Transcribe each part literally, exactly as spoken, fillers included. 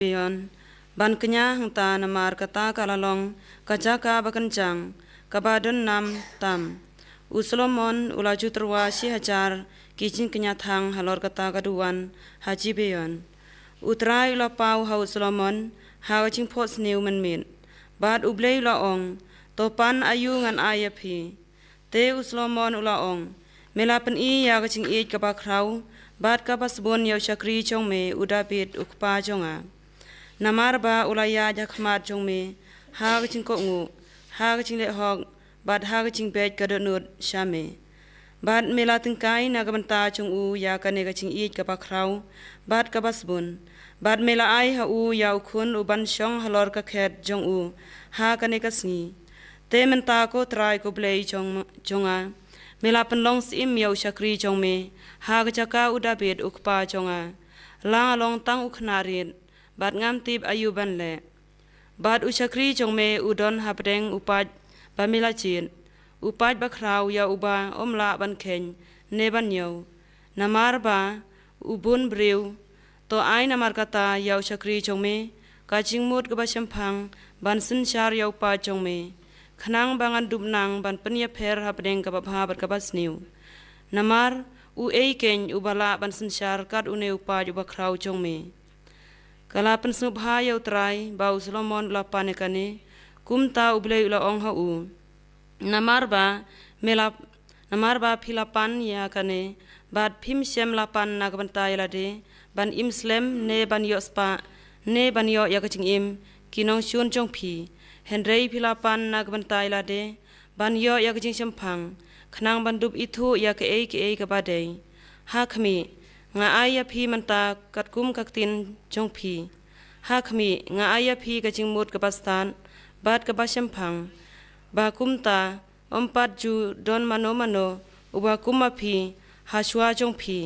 Gibeon ban kñia hangta, namar kata ka la long ka jaka ba kynjang kaba don nam tam. U Solomon u la ju tyrwa shi hajar ki jingkñia thang halor kata ka duwan ha Gibeon. U Trai u la paw ha u Solomon ha ka jingphohsniew mynmiet, bad U Blei u la ong, "To pan aïu ngan ai ïa phi?" Te u Solomon u la ong, "Me la pyni ïa ka jingïeit kaba khraw bad kaba sbun ïa u shakri jong me u Dabid u kpa jong nga. Namar ba u la ïaid ha khmat jong me ha ka jingkohnguh, ha ka jingleh hok, bad ha ka jingbeit ka dohnud sha me. Bad me la tyngkai na ka bynta jong u ïa kane ka jingïeit kaba khraw bad kaba sbun. Bad me la ai ha u ïa u khun u ban shong halor ka khet jong u ha kane ka sngi. Te mynta, ko Trai, ko Blei jong, jong nga, me la pynlong syiem ïa u shakri jong me ha ka jaka u Dabid u kpa jong nga. La nga long tang u khynnah rit bad ngam tip aïu ban leh. Bad u shakri jong me u don hapdeng u paid ba me la jied, u paid ba khraw ïa uba ym lah ban kheiñ ne ban ñiew. Namar ba u bun briew, to ai namar kata ïa u shakri jong me ka jingmut kaba shemphang ban synshar ïa u paid jong me, khnang ba ngan dup nang ban pynïapher hapdeng kaba bha bad kaba sniew. Namar uei keiñ uba lah ban synshar kat une u paid uba khraw jong me?" Ka la pynsngewbha ïa u Trai ba u Solomon u la pan ïa kane. Kumta U Blei u la ong ha u, "Namar ba me la, namar ba phi la pan ïa kane, bad phim shym la pan na ka bynta ïa lade ban im slem ne ban ïoh spah ne ban ïoh ïa ka jingim ki nongshun jong phi, hynrei phi la pan na ka bynta ïa lade ban ïoh ïa ka jingshemphang, khnang ban dup ithuh ïa kaei kaei kaba dei. Ha khmih, nga ai ïa phi mynta katkum ka ktien jong phi. Ha khmih, nga ai ïa phi ka jingmut kaba stad bad kaba shemphang, ba kumta ym pat ju don mano mano uba kum ma phi ha shuwa jong phi,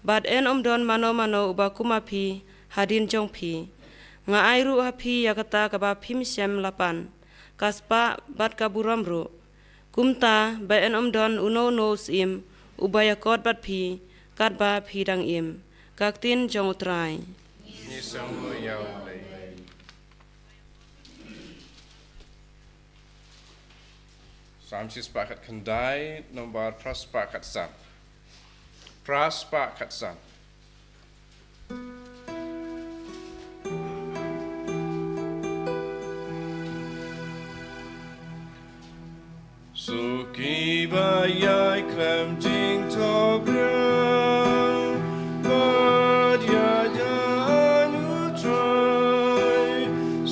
bad yn ym don mano mano uba kum ma phi hadien jong phi. Nga ai ruh ha phi ïa kata kaba phim shym la pan, ka spah bad ka burom ruh. Kumta ba yn ym don uno uno u syiem uba ïakot bad phi katba phi dang im." Ka ktien jong u Trai. Ngi sngewbha ïa u Blei. Salm shispah khatkhyndai, nombar phraspah khatsan. Phraspah khatsan. Suki ba ïai khlem jingthok riang, bad ïaid ïa u Trai,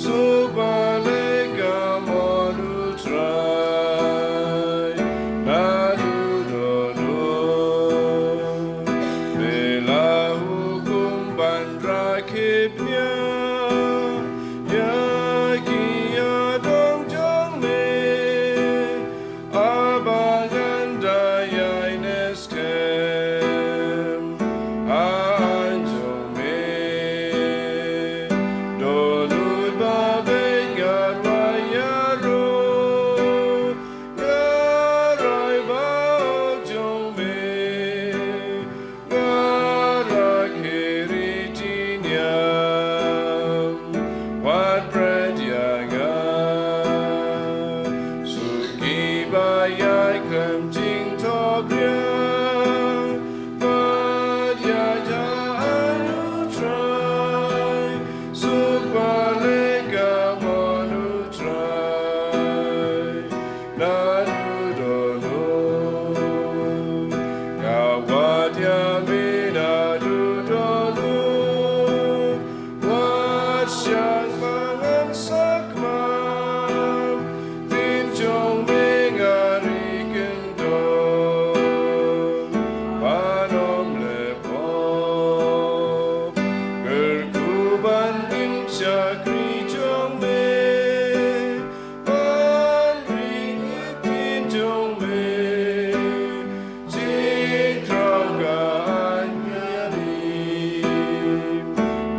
suk ba leh ka mon u Trai, naduh don un. Me la hukum ban rakhe bniah ïa ki ïadong jong me, haba ngan da ïaineh skhem ha aiñ jong me. Dohnud ba beit nga rwai ïaroh, nga rai ba hok jong me, nga rakhe riti niam, wat bret ïa nga. Suki ba ïai khlem jingthok riang, bad ïaid ïa u Trai, suk ba leh ka mon u Trai, naduh don un. Nga wad ïa me naduh don un, wat shang ba ngan sakma, ktien jong me nga ri kyndon ban ym leh pop. Kyrkhu ban im shakri jong me, ban ring ktien jong me. Jingkhraw ka aiñ ïa me,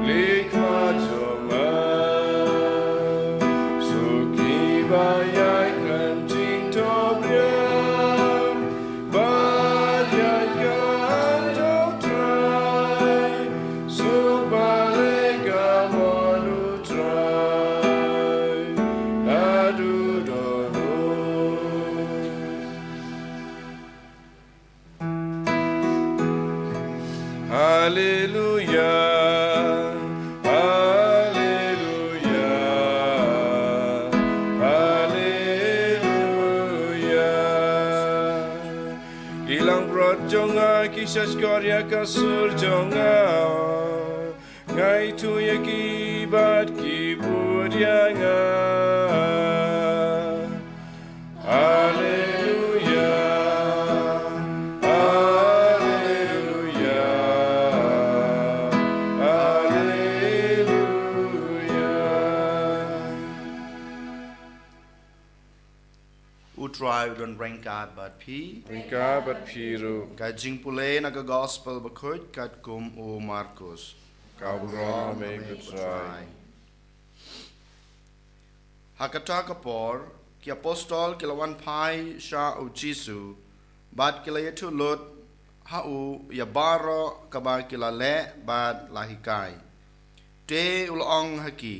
leh khmat jong nga. Suki ba ïai khlem jingthok riang, bad ïaid ka aiñ jong u Trai, suk ba leh ka mon u jong nga ki shahshkor ïa ka sur jong nga. Nga ïathuh ïa ki bad ki bud ïa nga. Alleluia. Alleluia. Alleluia. U Trai u don ryngkat bad phi. Ryngkat bad phi ruh. Ka jingpule na ka Gospel Bakhuid katkum u Markus. Ka burom ïa me ko Trai. Ha kata ka por, ki apostol ki la wan phai sha u Jisu, bad ki la ïathuh lut ha u ïa baroh kaba ki la leh bad la hikai. Te u la ong ha ki,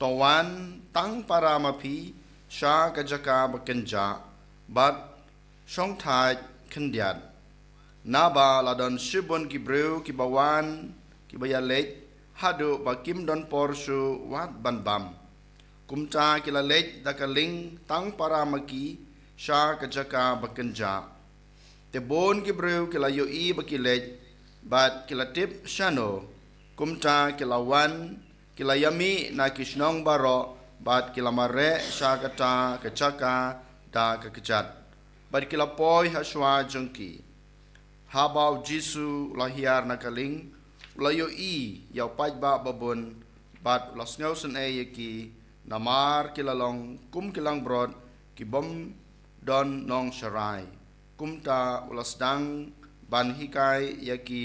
to wan tang para ma phi sha ka jaka ba kynjah, bad shong thait khyndiat. Naba la don shibun ki briew kiba wan, kiba ïaleit, haduh ba kim don por shuh wat ban bam. Kumta ki la leit da ka lieng tang para ma ki sha ka jaka ba kynjah. Te bun ki briew ki la ïohi ba ki leit, bad ki la tip shano. Kumta ki la wan, ki la ïamih na ki shnong baroh, bad ki la mareh sha kata ka jaka da ka kjat. Bad ki la poi ha shuwa jong ki. Haba u Jisu u la hiar na ka lieng, u la ïohi ïa u paidbah babun, bad u la sngewsynei ïa ki, namar ki la long kum ki langbrot, ki bym don nongsharai. Kumta u la sdang ban hikai ïa ki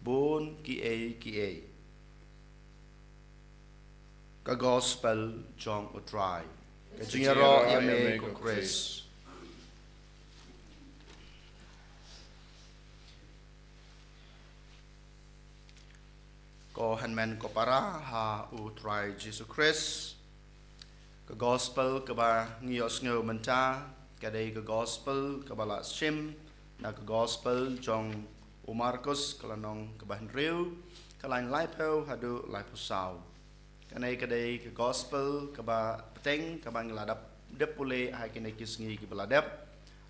bun kiei kiei. Ka Gospel jong u Trai. Ka jingïaroh ïa me ko Khrist. Ko hynmen ko para ha u Trai Jisu Khrist. Ka Gospel kaba ngi ïohsngew mynta, ka dei ka Gospel kaba la shim na ka Gospel jong u Markus, ka lynnong kaba hynriew, ka lain laiphew haduh laiphew saw. Kane ka dei ka Gospel kaba bteng kaba ngi la dep, dep pule ha kine ki sngi kiba la dep.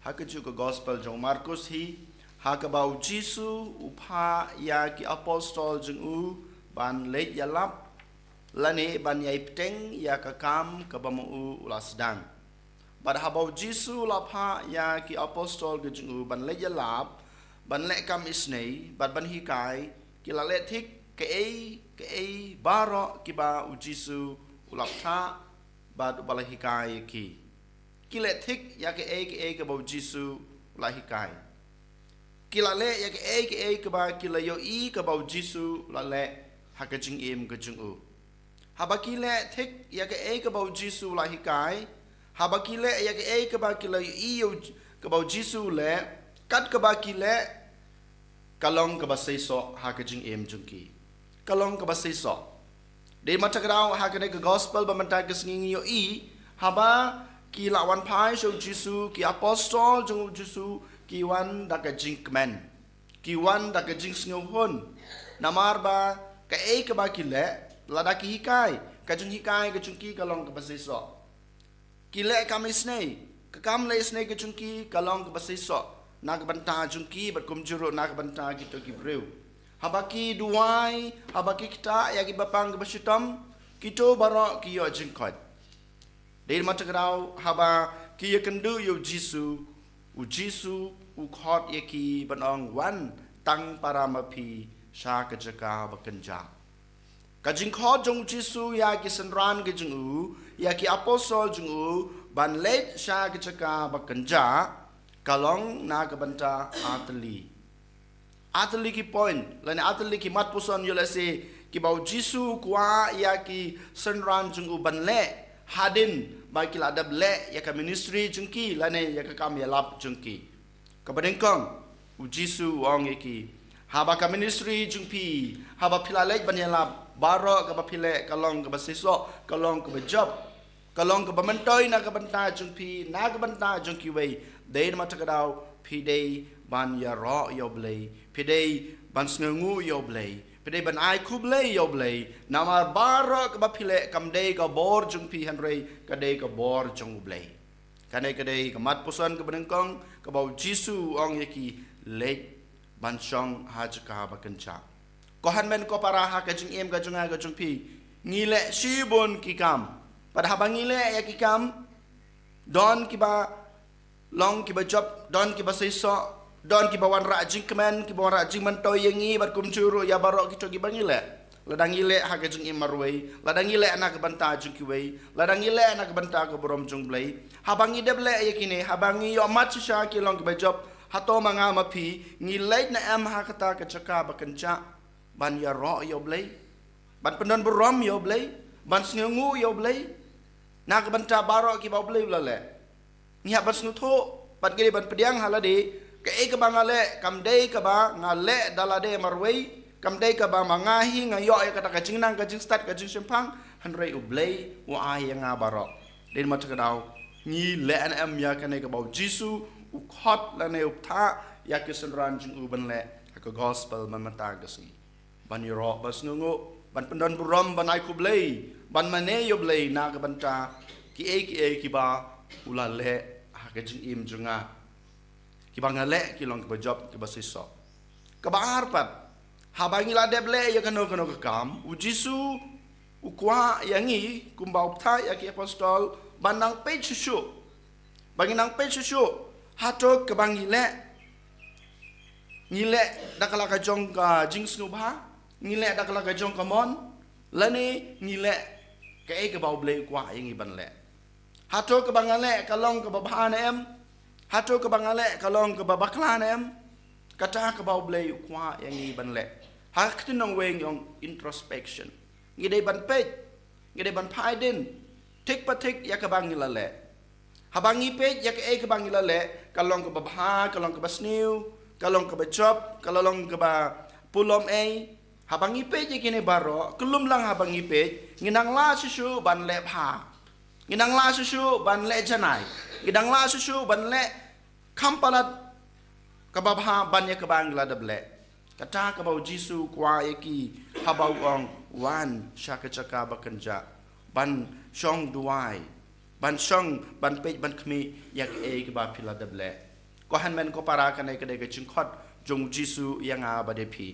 Ha kajuh ka Gospel jong u Markus hi, ha kaba u Jisu u phah ïa ki apostol jong u ban leit ïalap, lane ban ïai bteng ïa ka kam kaba ma u u la sdang. Bad haba u Jisu u la phah ïa ki apostol ka jong u ban leit ïalap, ban leh kam isynei, bad ban hikai, ki la leh thik kaei kaei baroh kiba u Jisu u la phah, bad uba la hikai ïa ki. Ki leh thik ïa kaei kaei kaba u Jisu u la hikai. Ki la leh ïa kaei kaei kaba ki la ïohi kaba u Jisu u la leh ha ka jingim ka jong u. Haba ki leh thik ïa kaei kaba u Jisu u la hikai, haba ki leh ïa kaei kaba ki la ïohi ïa u J-, kaba u Jisu u leh, kat kaba ki leh, ka long kaba seisoh ha ka jingim jong ki. Ka long kaba seisoh. Dei namar kata ka daw ha kane ka Gospel ba mynta ka sngi ngi ïohi, haba ki la wan phai sha u Jisu, ki apostol jong u Jisu, ki wan da ka jingkmen. Ki wan da ka jingsngewhun. Namar ba kaei kaba ki leh, lada ki hikai, ka jinghikai ka jong ki ka long kaba seisoh. Ki leh kam isynei, ka kam leh isynei ka jong ki ka long kaba seisoh na ka bynta jong ki bad kumjuh ruh na ka bynta kito ki briew. Haba ki duwai, haba ki ktah ïa kiba pang kiba shitom, kito baroh ki ïoh jingkhuid. Dei namar kata ka daw haba ki ïakynduh ïa u Jisu, u Jisu u khot ïa ki ban ong wan tang para ma phi sha ka jaka ba kynjah. Ka jingkhot jong u Jisu ïa ki synran ka jong u, ïa ki apostol jong u, ban leit sha ka jaka ba kynjah, ka long na ka bynta artylli. Artylli ki point, lane artylli ki mat puson ïoh lehse, kiba u Jisu u kwah ïa ki synran jong u ban leh, hadien ba ki la dep leh ïa ka ministry jong ki, lane ïa ka kam ïalap jong ki. Kaba nyngkong, u Jisu u ong ïa ki, haba ka ministry jong phi, haba phi la leit ban ïalap, baroh kaba phi leh ka long kaba seisoh, ka long kaba jop, ka long kaba myntoi na ka bynta jong phi, na ka bynta jong kiwei. Dei namar kata ka daw, phi dei ban ïaroh ïa u Blei, phi dei ban sngewnguh ïa u Blei, phi dei ban ai khublei ïa u Blei. Namar baroh kaba phi leh kam dei ka bor jong phi hynrei ka dei ka bor jong u Blei. Kane ka dei ka mat puson kaba nyngkong, kaba u Jisu u ong ïa ki leit ban shong ha jaka ba kynjah. Ko hynmen ko para, ha ka jingim ka jong nga ka jong phi, ngi leh shibun ki kam. Bad haba ngi leh ïa ki kam, don kiba long kiba jop, don kiba seisoh, don kiba wanrah jingkmen, kiba wanrah jingmyntoi ïa ngi bad kumjuh ruh ïa baroh kito kiba ngi leh. Lada ngi leh ha ka jingim marwei, lada ngi leh na ka bynta jong kiwei, lada ngi leh na ka bynta ka burom jong U Blei, haba ngi dep leh ïa kine, haba ngi ïoh mad shisha ki long kiba jop, hato ma nga ma phi ngi leit ne em ha kata ka jaka ba kynjah ban ïaroh ïa U Blei, ban pyndon burom ïa U Blei, ban sngewnguh ïa U Blei na ka bynta baroh kiba U Blei u la leh? Ngi hap ban sngewthuh bad ngi dei ban pdiang ha lade, kaei kaba nga leh kam dei kaba nga leh da lade marwei, kam dei kaba ma nga hi nga ïoh ïa kata ka jingnang ka jingstad ka jingshemphang, hynrei U Blei u ai ïa nga baroh. Dei ma kata ka daw ngi leh ne em ïa kane kaba U Jisu u khot lane u bthah ïa ki synran jong u ban leh ha ka gospel mynta ka sngi. Ban ïaroh, ban sngewnguh, ban pyndon burom, ban ai khublei, ban mane ïa U Blei na ka bynta kiei kiei kiba u la leh ha ka jingim jong nga. Kiba nga leh ki long kiba jop, kiba seisoh. Kaba ar pat, haba ngi la dep leh ïa kano kano ka kam, U Jisu u kwah ïa ngi kumba u bthah ïa ki apostol ban nang peit shuh shuh. Ba ngi nang peit shuh shuh, hato kaba ngi leh, ngi leh da ka la ka jong ka jingsngewbha, ngi leh da ka la ka jong ka mon, lane ngi leh kaei kaba U Blei u kwah ïa ngi ban leh? Hato kaba nga leh ka long kaba bha ne em? Hato kaba nga leh ka long kaba bakla ne em? Kata kaba U Blei u kwah ïa ngi ban leh. Ha ka ktien nongwei ngi ong introspection. Ngi dei ban peit, ngi dei ban phai dien thik pa thik ïa kaba ngi la leh. Haba ngi peit ïa kaei kaba ngi la leh, ka long kaba bha, ka long kaba sniew, ka long kaba jop, ka la long kaba pulom ei. Haba ngi peit ïa kine baroh, kyllum lang haba ngi peit, ngi nang lah shuh shuh ban leh bha. Ngi nang lah shuh shuh ban leh janai. Ngi nang lah shuh shuh ban leh kham palat kaba bha ban ïa kaba ngi la dep leh. Kata kaba U Jisu u kwah ïa ki haba u ong, wan sha ka jaka ba kynjah, ban shong duwai, ban shong, ban peit, ban khmih ïa kaei kaba phi la dep leh. Ko hynmen ko para, kane ka dei ka jingkhot jong U Jisu ïa nga bad ïa phi.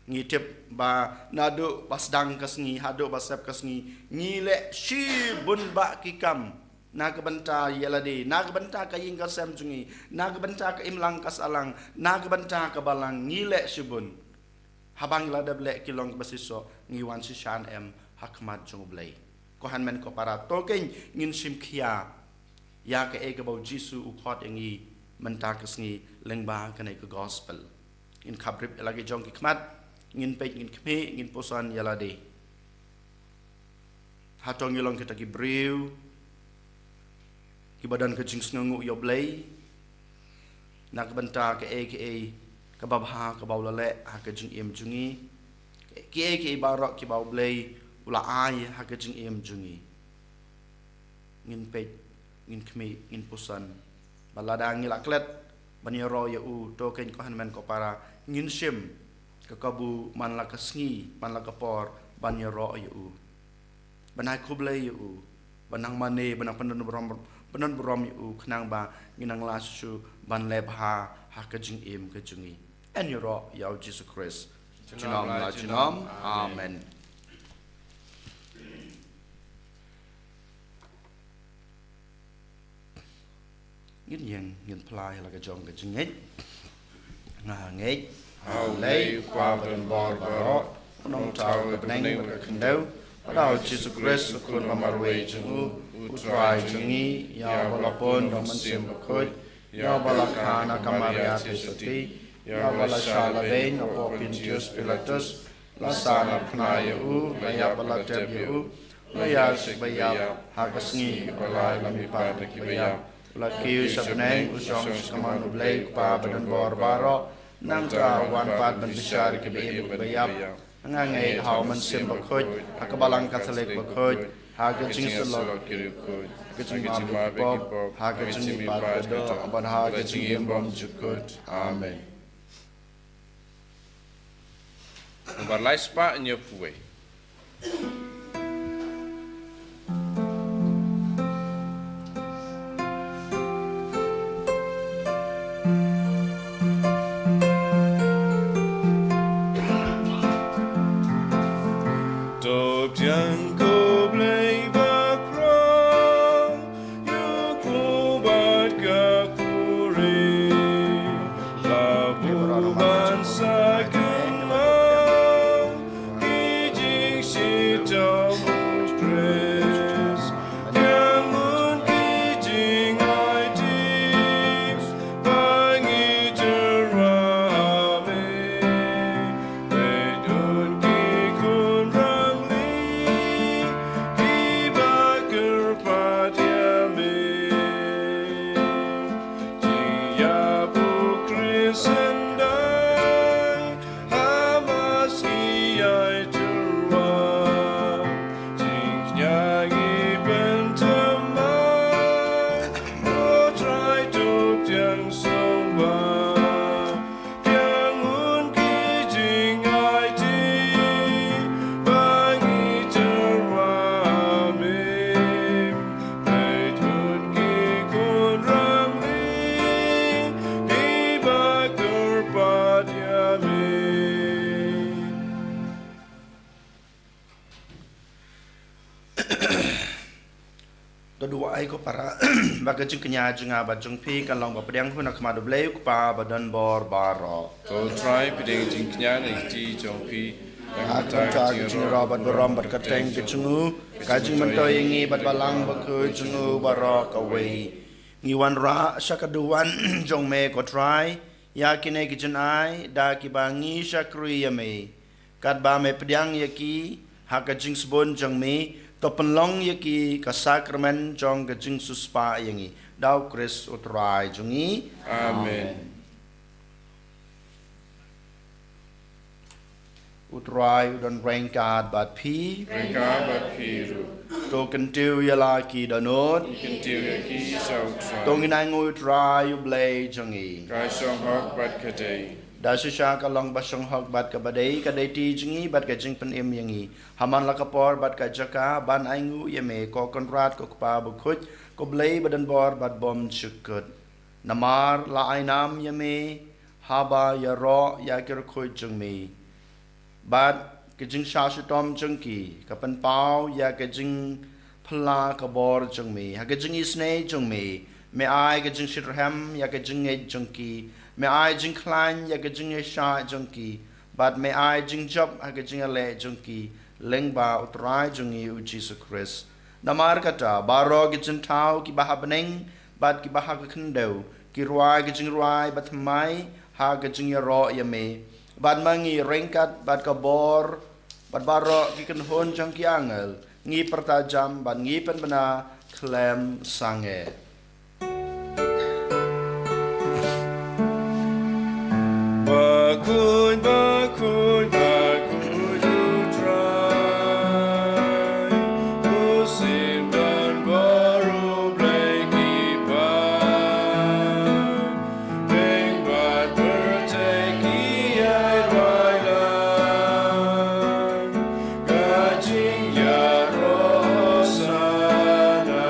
Ngi tip ba naduh ba sdang ka sngi haduh ba sep ka sngi, ngi leh shibun bah ki kam na ka bynta ïa lade, na ka bynta ka ïing ka sem jong ngi, na ka bynta ka imlang ka sahlang, na ka bynta ka balang, ngi leh shibun. Haba ngi la dep leh ki long kaba seisoh, ngi wan shisha ne em ha khmat jong U Blei? Ko hynmen ko para, to kein ngin shim khia ïa kaei kaba U Jisu u khot ïa ngi mynta ka sngi lyngba kane ka gospel. Ngin khapbrip ïa la ki jong ki khmat, ngin peit, ngin khmih, ngin puson ïa lade. Hato ngi long kita ki briew kiba don ka jingsngewnguh ïa U Blei na ka bynta kaei kaei kaba bha kaba u la leh ha ka jingim jong ngi, kiei kiei baroh kiba U Blei u la ai ha ka jingim jong ngi? Ngin peit, ngin khmih, ngin puson. Ba lada ngi la klet ban ïaroh ïa u, to kein ko hynmen ko para, ngin shim ka kabu man la ka sngi, man la ka por ban ïaroh ïa u, ban ai khublei ïa u, ban nang mane, ban nang pyndon burom, pyndon burom ïa u, khnang ba ngin nang lah shuh shuh ban leh bha ha ka jingim ka jong ngi. Yn ïaroh ïa U Jisu Khrist junom la junom. Amen. Ngin ïeng, ngin phla ïa la ka jong ka jingngeit. Nga ngeit ha U Blei, U Kpa badonbor baroh, U Nongthaw ka bneng bad ka khyndew, bad ha U Jisu Khrist, U Khun ba marwei jong u, U Trai jong ngi, ïa uba la pun da U Mynsiem Bakhuid, ïa uba la kha na ka Maria theisotti, ïa uba la shah la beiñ hapoh Pontius Pilatus, la sah na phna ïa u, la ïap bad la tep ïa u, la ïaid sha kiba ïap, ha ka sngi kaba lai la mihpat na kiba ïap, la kiew sha bneng, u shong sha ka mon U Blei U Kpa badonbor baroh. Nangta u wan pat ban bishar ïa kiba im bad kiba ïap. Nga ngeit ha U Mynsiem Bakhuid, ha ka Balang Katholik bakhuid, ha ka jingïasyllok, ha ka jingmap ïa ki pop, ha ka jingmihpat ka doh, bad ha ka jingim bymjukut. Amen. Nambar lai spah hynñiew phew wei. To duwai ko para, ba ka jingkñia jong nga bad jong phi kan long ba pdiang hun ha khmat U Blei U Kpa badonbor baroh. To Trai, pdiang jingkñia na ki kti jong phi. Ha ka bynta ka jingïaroh bad burom bad kyrteng ka jong u, ka jingmyntoi ïa ngi bad Balang Bakhuid jong u baroh kawei. Ngi wanrah sha ka duwan jong me ko Trai, ïa kine ki jingai da kiba ngi shakri ïa me. Katba me pdiang ïa ki ha ka jingsbun jong me, to pynlong ïa ki ka sakramen jong ka jingsiewspah ïa ngi. Da U Khrist U Trai jong ngi. Amen. U Trai u don ryngkat bad phi. Ryngkat bad phi ruh. To kyntiew ïa la ki dohnud. Kyntiew ïa ki sha U Trai. To ngin ainguh ïa U Trai U Blei jong ngi. Ka shong hok bad ka dei. Da shisha ka long ba shong hok bad kaba dei, ka dei ti jong ngi bad ka jingpynim ïa ngi. Ha man la ka por bad ka jaka ban ainguh ïa me ko Kynrad ko Kpa Bakhuid, ko Blei badonbor bad bymjukut. Namar la ai nam ïa me haba ïaroh ïa ki riewkhuid jong me. Bad ka jingshah shitom jong ki ka pynpaw ïa ka jingphylla ka bor jong me. Ha ka jingisynei jong me, me ai ka jingshitrhem ïa ka jingngeit jong ki. Me ai jingkhlaiñ ïa ka jingïaishah jong ki. Bad me ai jingjop ha ka jingïaleh jong ki lyngba U Trai jong ngi U Jisu Khrist. Namar kata, baroh ki jingthaw kiba ha bneng bad kiba ha ka khyndew ki rwai ka jingrwai bathymmai ha ka jingïaroh ïa me. Bad ma ngi ryngkat bad ka bor bad baroh ki kynhun jong ki angel, ngi pyrta jam bad ngi pynbna khlem sangeh. Bakhuid, bakhuid, bakhuid U Trai, u symbai baroh U Blei ki paid. Pdeng bad pyrthei ki ïaroh ïalam, ka jingïaroh Hosana.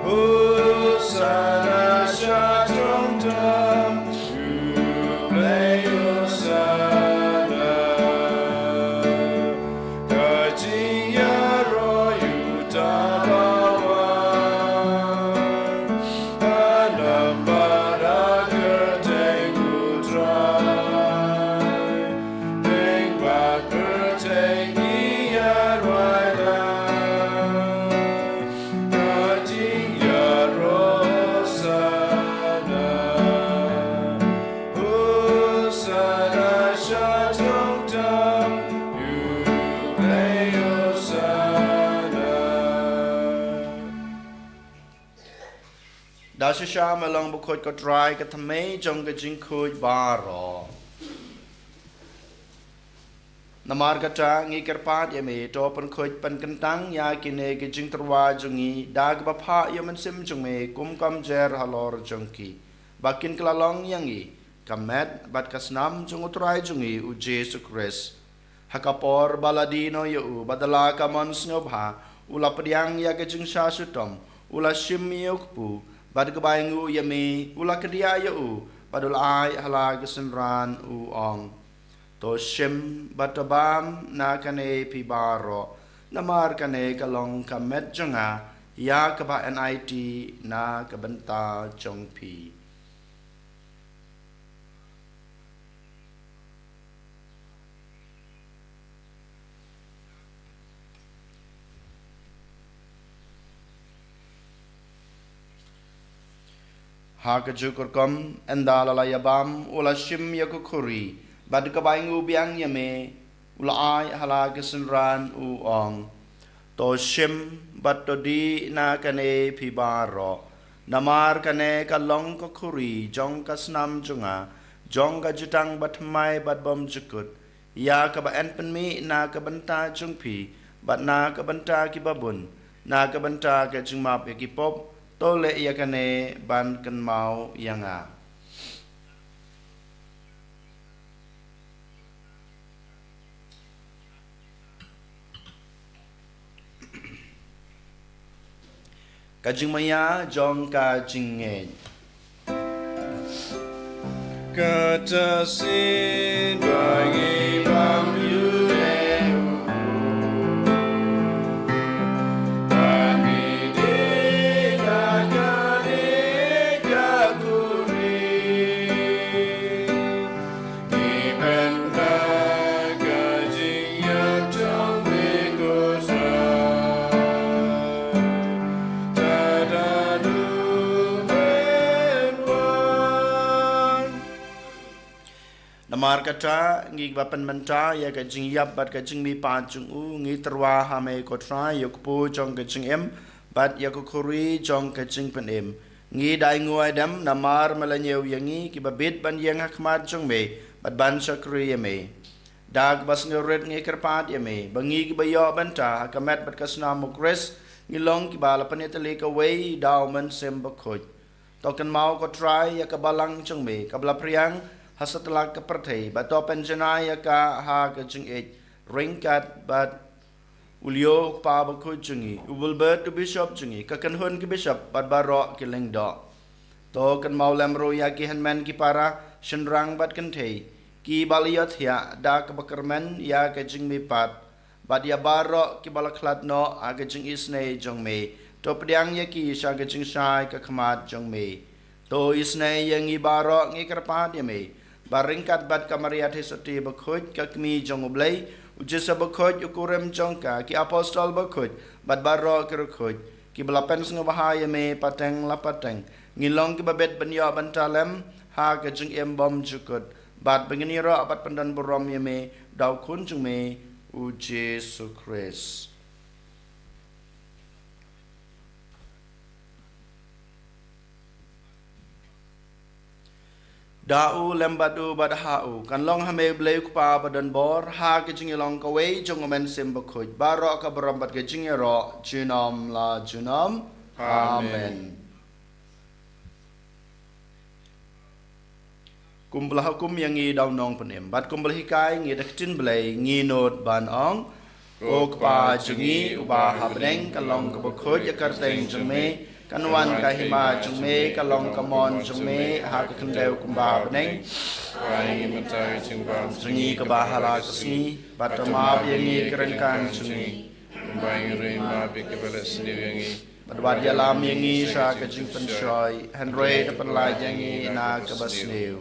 Hosana shatrong tam, U Blei Hosana. Ka jingïaroh ïa uta uba wan ha namar ba kyrteng U Trai. Pdeng bad pyrthei ki ïaroh ïalam, ka jingïaroh Hosana. Hosana shatrong tam, U Blei Hosana. Da shisha me long bakhuid ko Trai, ka thymmei jong ka jingkhuid baroh. Namar kata ngi kyrpad ïa me, to pynkhuid pynkyntang ïa kine ki jingtyrwa jong ngi da kaba phah ïa u Mynsiem jong me kum ka umjer halor jong ki, ba kin kylla long ïa ngi ka met bad ka snam jong U Trai jong ngi U Jisu Khrist. Ha ka por ba la die noh ïa u bad da la ka mon sngewbha, u la pdiang ïa ka jingshah shitom, u la shim ïa u kpu, bad kaba ainguh ïa me, u la kdiah ïa u bad u la ai ha la ki synran, u ong: To shim bad to bam na kane phi baroh, namar kane ka long ka met jong nga ïa kaba yn aiti na ka bynta jong phi. Ha kajuh ka rukom, ynda la la ïabam, u la shim ïa ka khuri, bad kaba ainguh biang ïa me, u la ai ha la ki synran, u ong: To shim bad to dih na kane phi baroh, namar kane ka long ka khuri jong ka snam jong nga, jong ka jutang bathymmai bad bymjukut, ïa kaba yn pynmih na ka bynta jong phi bad na ka bynta kiba bun, na ka bynta ka jingmap ïa ki pop. To leh ïa kane ban kynmaw ïa nga. Ka jingmaïa jong ka jingngeit. Kata shisien ba ngi bam ïa u, ba ngi Namar kata, ngi ba pynmynta ïa ka jingïap bad ka jingmihpat jong u, ngi tyrwa ha me ko Trai, ïa u kpu jong ka jingim bad ïa ka khuri jong ka jingpynim. Ngi dei nguid dem namar me la ñiew ïa ngi, kiba bit ban ïeng ha khmat jong me bad ban shakri ïa me. Da kaba sngewrit ngi kyrpad ïa me ba ngi kiba ïoh bynta ha ka met bad ka snam u Khrist, ngi long kiba la pynïatylli kawei da u Mynsiem Bakhuid. To kynmaw ko Trai ïa ka balang jong me kaba la phriang ha satlak ka pyrthei, bad to pynjanai ïa ka ha ka jingïeit ryngkat bad u Leo u Kpa Bakhuid jong ngi, u Wilbert u Bishop jong ngi, ka kynhun ki bishop bad baroh ki lyngdoh. To kynmaw lem ruh ïa ki hynmen ki para, shynrang bad kynthei, kiba la ïohthiah da kaba kyrmen ïa ka jingmihpat, bad ïa baroh kiba la khlad noh ha ka jingisynei jong me. To pdiang ïa ki sha ka jingshai ka khmat jong me. To isynei ïa ngi baroh, ngi kyrpad ïa me ba ryngkat bad ka Maria Theisotti Bakhuid, ka Kmie jong u Blei, u Joseph Bakhuid, u kurim jong ka, ki apostol bakhuid bad baroh ki riewkhuid kiba la pynsngewbha ïa me pateng la pateng, ngin long kiba bit ban ïoh bynta lem ha ka jingim bymjukut, bad ba ngin ïaroh bad pyndonburom ïa me da u Khun jong me, u Jisu Khrist. Da u, lem bad u, bad ha u, kan long ha me u Blei u Kpa badonbor, ha ka jingïalong kawei jong u Mynsiem Bakhuid, baroh ka burom bad ka jingïaroh junom la junom. Amen. Amen. Kumba la hukum ïa ngi da u Nongpynim, bad kumba la hikai ngi da ka ktien Blei, ngi nud ban ong: Ko Kpa jong ngi uba ha bneng, kan long kaba khuid ïa ka kyrteng jong me, kan wan ka hima jong me, kan long ka mon jong me ha ka khyndew kumba ha bneng. Pynshai ïa ngi mynta ka jingbam jong ngi kaba ha la ka sngi, bad to map ïa ngi ki ryngkang jong ngi, kumba ngi ruh ngi map ïa kiba leh sniew ïa ngi. Bad wat ïalam ïa ngi sha ka jingpynshoi, hynrei to pynlait ïa ngi na kaba sniew.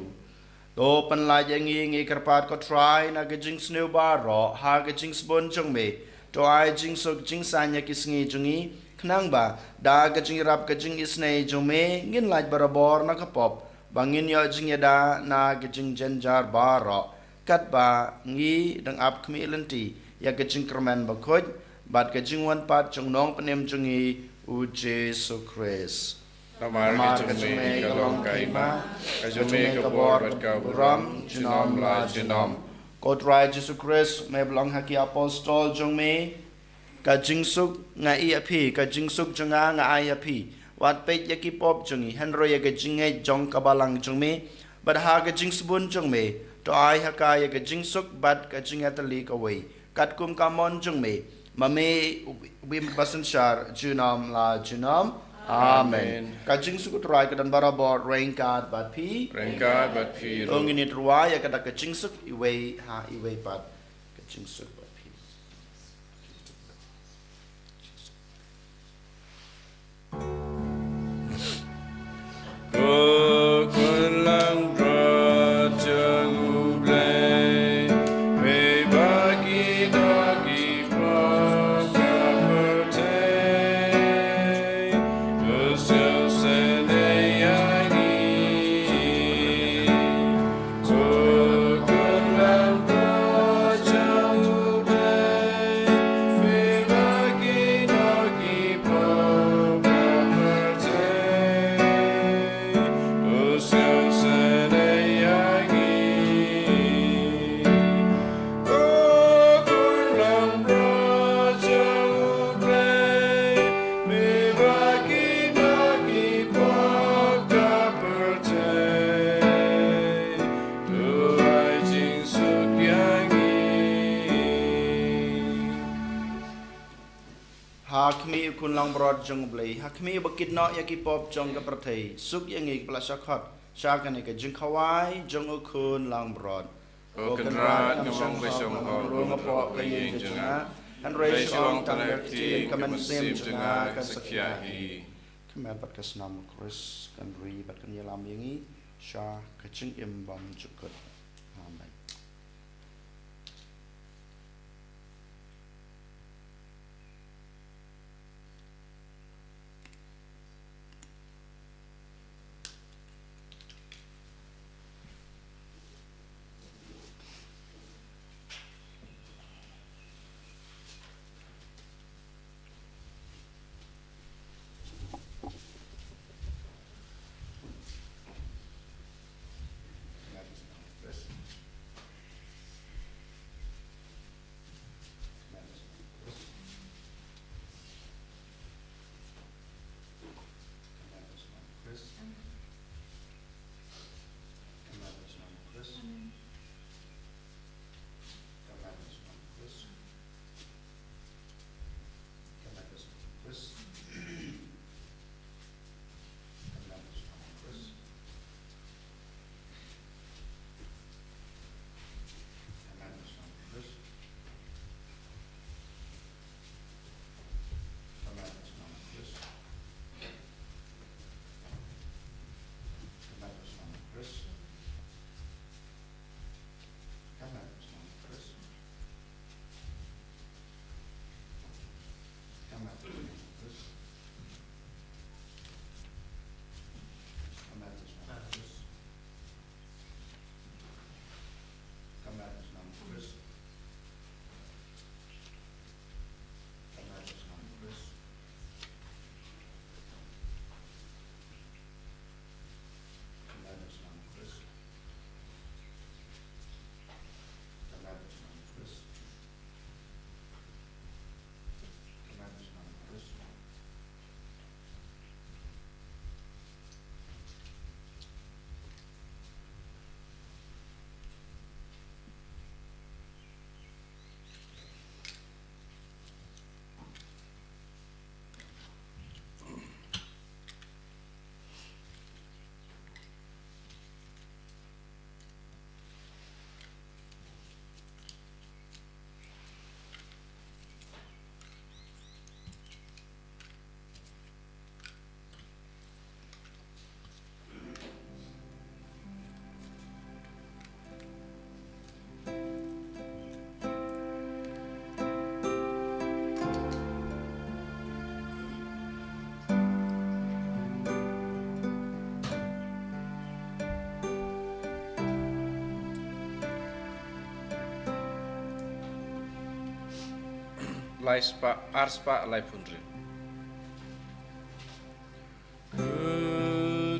To pynlait ïa ngi, ngi kyrpad ko Trai, na ka jingsniew baroh ha ka jingsbun jong me. To ai jingsuk jingsaiñ ïa ki sngi jong ngi, khnang ba da ka jingïarap ka jingisynei jong me ngin lait barabor na ka pop, ba ngin ïoh jingïada na ka jingjynjar baroh, katba ngi dang ap khmih lynti ïa ka jingkyrmen bakhuid bad ka jingwan pat jong u Nongpynim jong ngi, u Jisu Khrist. Namar ka jong me ka long ka hima, ka jong me ka bor bad ka burom junom la junom. Ko Trai Jisu Khrist, me ba la ong ha ki apostol jong me: Ka jingsuk nga ai ïa phi, ka jingsuk jong nga nga ai ïa phi. Wat peit ïa ki pop jong ngi, hynrei ïa ka jingngeit jong ka balang jong me. Bad ha ka jingsbun jong me, to ai ha ka ïa ka jingsuk bad ka jingïatylli kawei, katkum ka mon jong me, ma me u Blei uba synshar junom la junom. Amen. Amen. Ka jingsuk u Trai ka don barabor ryngkat bad phi. Ryngkat bad phi ruh. To ngin ïatyrwa ïa kata ka jingsuk iwei ha iwei pat. Ka jingsuk bad phi. Ko Khun langbrot jong u Blei, me ba ki doh ki pop ka pyrthei, to sngewsynei ïa ngi. To ai jingsuk ïa ngi. Ha khmih u Khun langbrot jong u Blei, ha khmih uba kit noh ïa ki pop jong ka pyrthei, suk ïa ngi kiba la shah khot sha kane ka jingkhawai jong u Khun langbrot. Ko Kynrad, ngam ong ba shong hok, ruh nga pop ka ïing jong nga, hynrei shu ong tang ka ktien, ka mynsiem jong nga kan sa khiah hi. Ka met bad ka snam u Khrist kan ri bad kan ïalam ïa ngi sha ka jingim bymjukut. Amen. Lai spah, ar spah laiphew hynriew. Ko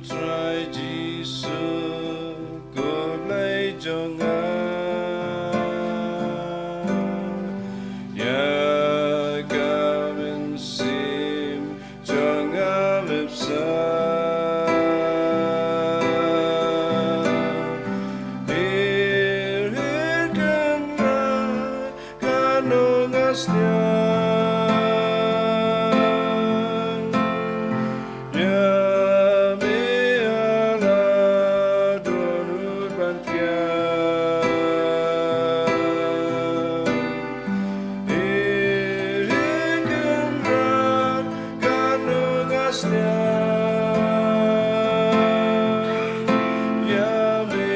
Trai Jisu, ko Blei jong nga, ïa ka mynsiem jong nga lyngba. Hynrei kan Kano nga sniang ïa me, ïa la don ut ban thiang. Hynrei kan rat kano nga sniang ïa me,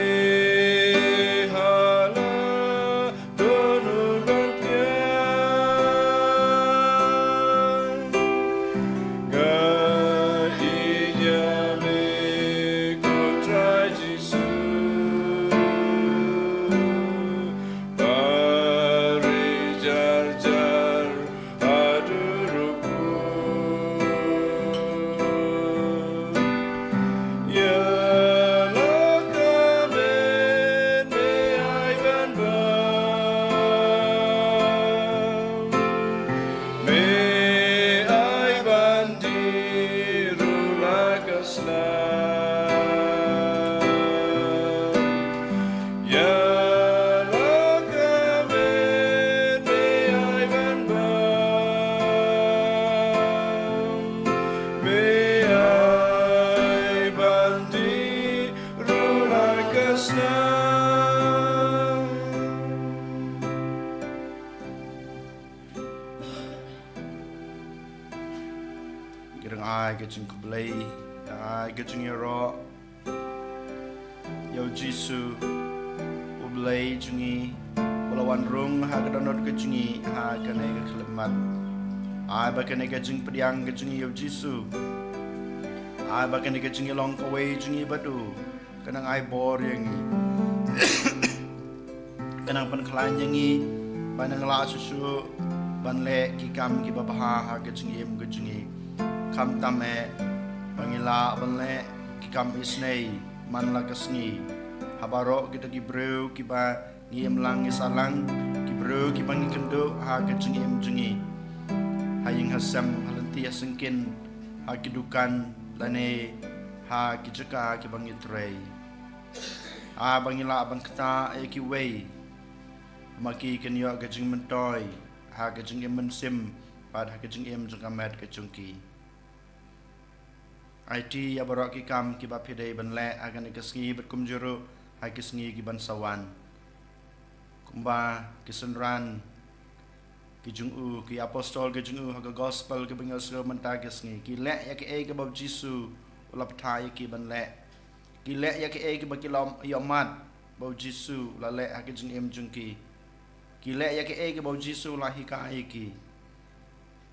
ha la don ut ban thiang. Nga ïeit ïa me ko Trai Jisu, ba ri jar jar haduh ruh bud. Ïa la ka met me ai ban bam, me ai ban dih ruh la ka snam. Ïa la ka met me ai ban bam, me ai ban dih ruh la ka snam. Ngi dang ai ka jingkhublei, ai ka jingïaroh ïa u Jisu, u Blei jong ngi, uba la wan rung ha ka dohnud ka jong ngi ha kane ka khyllipmat. Ai ba kane ka jingpdiang ka jong ngi ïa u Jisu, ai ba kane ka jingïalong kawei jong ngi bad u, ka nang ai bor ïa ngi, ka nang pynkhlaiñ ïa ngi ba ngin lah shuh shuh ban leh ki kam kiba bha ha ka jingim ka jong ngi. Khamtam eh ba ngin lah ban leh ki kam isynei man la ka sngi ha baroh kita ki briew kiba ngi im lang ngi sah lang, ki briew kiba ngi kynduh ha ka jingim jong ngi, ha ïing ha sem, ha lynti ha syngkien, ha ki dukan lane ha ki jaka kiba ngi trei. Ai ba ngin lah ban ktah ïa kiwei, ba ma ki kin ïoh ka jingmyntoi ha ka jingim mynsiem bad ha ka jingim jong ka met ka jong ki. Aiti ïa baroh ki kam kiba phi dei ban leh ha kane ka sngi bad kumjuh ruh ha ki sngi ki ban sa wan, kumba ki synran ki jong u, ki apostol ki jong u ha ka gospel kiba ngi ïohsngew mynta ka sngi, ki leh ïa kaei kaba u Jisu u la batai ïa ki ban leh. Ki leh ïa kaei kaba ki la ïohmad ba u Jisu u la leh ha ka jingim jong ki. Ki leh ïa kaei kaba u Jisu u la hikai ïa ki.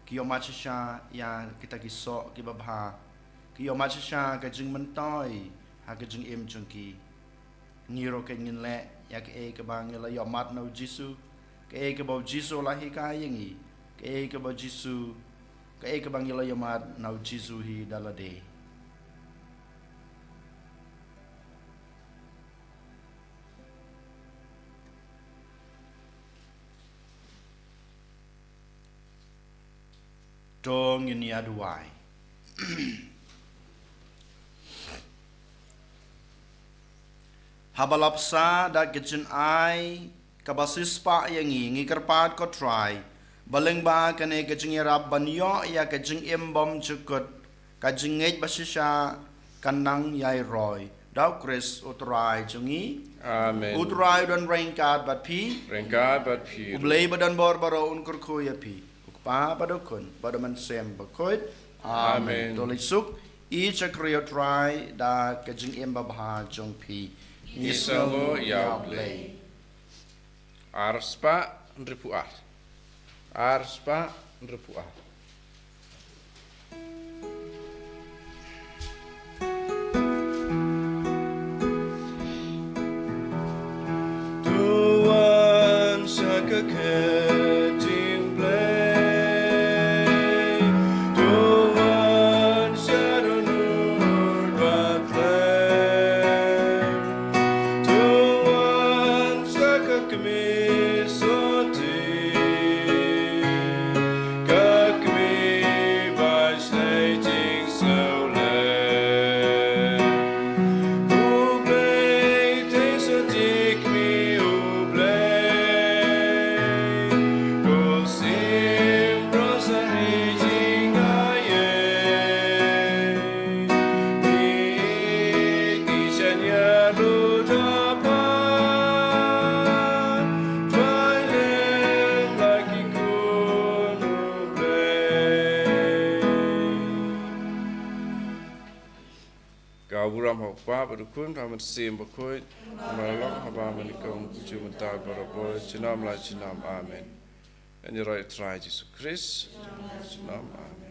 Ki ïohmad shisha ïa kita ki soh kiba bha. Ki ïohmad shisha ka jingmyntoi ha ka jingim jong ki. Ngi ruh kan ngin leh ïa kaei kaba ngi la ïohmad na u Jisu, kaei kaba u Jisu la hikai ïa ngi, kaei kaba u Jisu, kaei kaba ngi la ïohmad na u Jisu hi da lade. To ngin ïa duwai. Haba la bsa da ka jingaiei kaba sispah ïa ngi, ngi kyrpad ko Trai ba lyngba kane ka jingïarap ban ïoh ïa ka jingim bymjukut, ka jingngeit ba shisha kan nang ïai roi. Da u Khrist u Trai jong ngi. Amen. U Trai u don ryngkat bad phi. Ryngkat bad phi. U Blei ba don bor baroh un kyrkhu ïa phi. U Kpa bad u Khun bad u Mynsiem Bakhuid. Amen. Amen. To leit suk, ïeit shakri ïa u Trai da ka jingim babha jong phi. Ngi sngew ïa u Blei. Ar spah hynriewphew ar. Ar spah hynriewphew ar. To wan sha ka kyrteng Blei. To wan sha ka nur ba khlem. To wan sha ka kmie sotti, ka kmie ba shai jingsngewlem. U Blei te sotti kmie U Blei. Ko sim rosari jingaiei. Ka burom ha u Kpa bad u Khun bad u Mynsiem Bakhuid, kumba la long ha ba mynnyngkong, kumjuh mynta, barabor, junom la junom. Amen. Ngi ïaroh ïa u Trai Jisu Khrist. Junom. Amen.